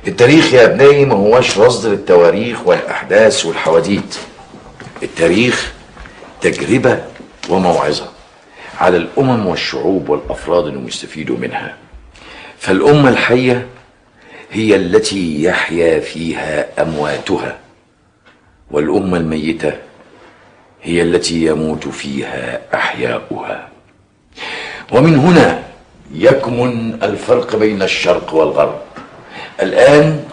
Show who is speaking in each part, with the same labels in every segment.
Speaker 1: التاريخ يا ابنائي ما هوش رصد للتواريخ والأحداث والحواديت. التاريخ تجربة وموعظة على الأمم والشعوب والأفراد أنهم يستفيدوا منها. فالأمة الحية هي التي يحيا فيها أمواتها، والأمة الميتة هي التي يموت فيها أحياؤها. ومن هنا يكمن الفرق بين الشرق والغرب. الآن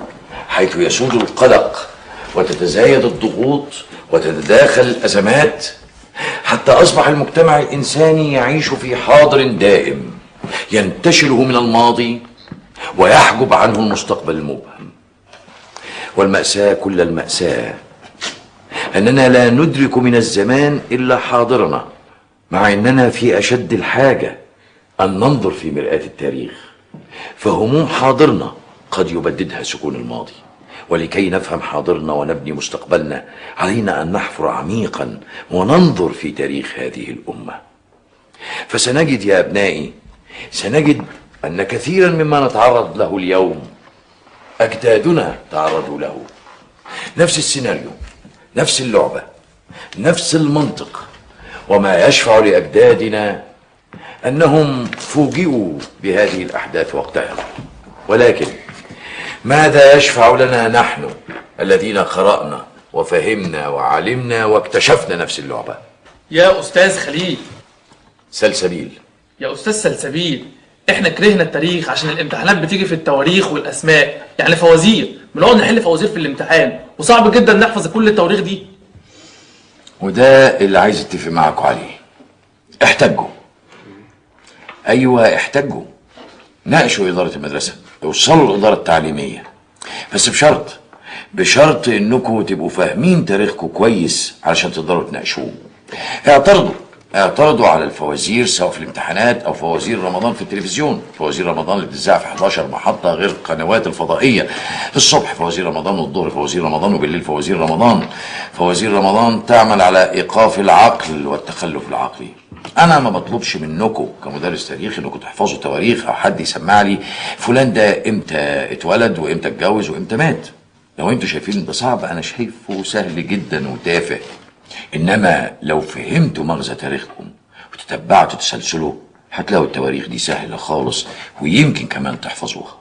Speaker 1: حيث يسود القلق وتتزايد الضغوط وتتداخل الأزمات، حتى أصبح المجتمع الإنساني يعيش في حاضر دائم ينتشله من الماضي ويحجب عنه المستقبل المبهم. والمأساة كل المأساة أننا لا ندرك من الزمان إلا حاضرنا، مع أننا في أشد الحاجة أن ننظر في مرآة التاريخ، فهموم حاضرنا قد يبددها سكون الماضي. ولكي نفهم حاضرنا ونبني مستقبلنا علينا أن نحفر عميقا وننظر في تاريخ هذه الأمة. فسنجد يا أبنائي، سنجد أن كثيرا مما نتعرض له اليوم أجدادنا تعرضوا له. نفس السيناريو، نفس اللعبة، نفس المنطق. وما يشفع لأجدادنا أنهم فوجئوا بهذه الأحداث وقتها، ولكن ماذا يشفع لنا نحن الذين قرأنا وفهمنا وعلمنا واكتشفنا نفس اللعبة؟
Speaker 2: يا أستاذ خليل.
Speaker 1: سلسبيل.
Speaker 2: يا أستاذ سلسبيل، إحنا كرهنا التاريخ عشان الامتحانات بتيجي في التواريخ والأسماء، يعني فوازير، بنقعد نحل فوازير في الامتحان، وصعب جدا نحفظ كل التواريخ دي.
Speaker 1: وده اللي عايز اتفق معاكم عليه. احتجوا. ايوه احتجوا، ناقشوا إدارة المدرسة، اوصلوا الإدارة التعليمية، بس بشرط، بشرط انكم تبقوا فاهمين تاريخكم كويس علشان تقدروا تناقشوه. اعترضوا، اعترضوا على الفوازير سواء في الامتحانات او فوازير رمضان في التلفزيون. فوازير رمضان اللي بتذاع في 11 محطة غير القنوات الفضائية. الصبح فوازير رمضان، والظهر فوازير رمضان، وبالليل فوازير رمضان. فوازير رمضان تعمل على ايقاف العقل والتخلف العقلي. انا ما بطلبش منكم كمدرس تاريخ انكم تحفظوا تواريخ او حد يسمع لي فلان ده امتى اتولد وامتى اتجوز وامتى مات. لو انتوا شايفين ده صعب، انا شايفه سهل جدا وتافه. انما لو فهمتوا مغزى تاريخكم وتتبعتوا تسلسله هتلاقوا التواريخ دي سهلة خالص، ويمكن كمان تحفظوها.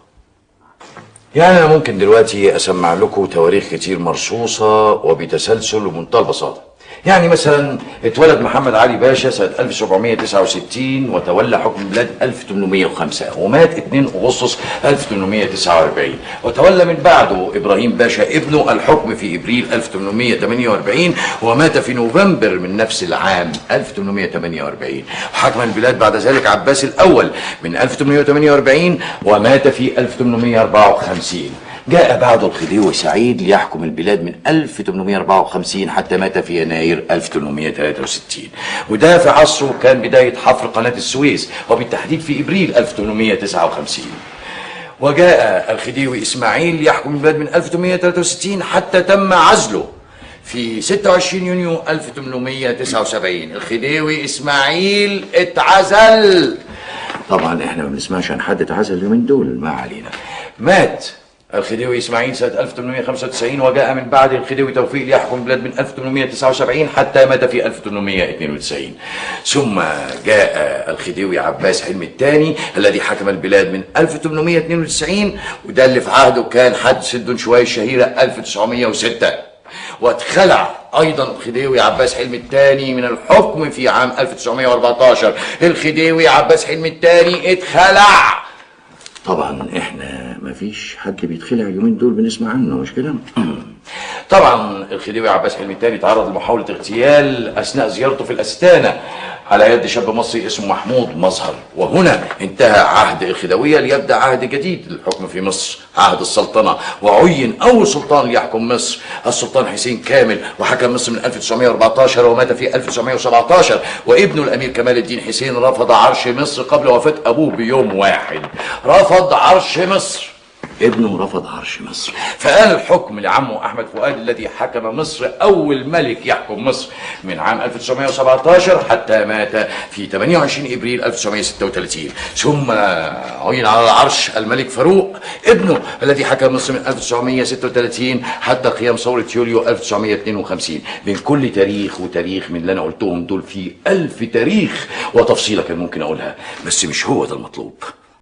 Speaker 1: يعني انا ممكن دلوقتي اسمع لكم تواريخ كتير مرصوصه وبتسلسل ومنتهى البساطة. يعني مثلا اتولد محمد علي باشا سنة 1769 وتولى حكم البلاد 1805 ومات 2 أغسطس 1849، وتولى من بعده إبراهيم باشا ابنه الحكم في إبريل 1848 ومات في نوفمبر من نفس العام 1848. وحكم البلاد بعد ذلك عباس الأول من 1848 ومات في 1854. جاء بعده الخديوي سعيد ليحكم البلاد من 1854 حتى مات في يناير 1863، وده في عصره كان بداية حفر قناة السويس، وبالتحديد في إبريل 1859. وجاء الخديوي إسماعيل ليحكم البلاد من 1863 حتى تم عزله في 26 يونيو 1879. الخديوي إسماعيل اتعزل. طبعا احنا ما بنسمعش عن حد اتعزل اليومين دول، ما علينا. مات الخديوي اسماعيل سنة 1895، وجاء من بعد الخديوي توفيق ليحكم البلاد من 1879 حتى مات في 1892. ثم جاء الخديوي عباس حلمي الثاني الذي حكم البلاد من 1892، وده اللي في عهده كان حادثة دنشواي الشهيرة 1906. واتخلع ايضا الخديوي عباس حلمي الثاني من الحكم في عام 1914. الخديوي عباس حلمي الثاني اتخلع. طبعا احنا مفيش حد بيتخلع اليومين دول بنسمع عنه، مش كده؟ طبعا الخديوي عباس حلمي الثاني تعرض لمحاولة اغتيال اثناء زيارته في الاستانة على يد شاب مصري اسمه محمود مظهر، وهنا انتهى عهد الخديوية ليبدأ عهد جديد للحكم في مصر، عهد السلطنة. وعين أول سلطان ليحكم مصر السلطان حسين كامل، وحكم مصر من 1914 ومات في 1917. وابنه الأمير كمال الدين حسين رفض عرش مصر قبل وفاة أبوه بيوم واحد. رفض عرش مصر. ابنه رفض عرش مصر، فقال الحكم لعمه احمد فؤاد الذي حكم مصر، اول ملك يحكم مصر من عام 1917 حتى مات في 28 ابريل 1936. ثم عين على العرش الملك فاروق ابنه الذي حكم مصر من 1936 حتى قيام ثورة يوليو 1952. بين كل تاريخ وتاريخ من اللي انا قلتهم دول في 1000 تاريخ وتفصيلة كان ممكن اقولها، بس مش هو ده المطلوب.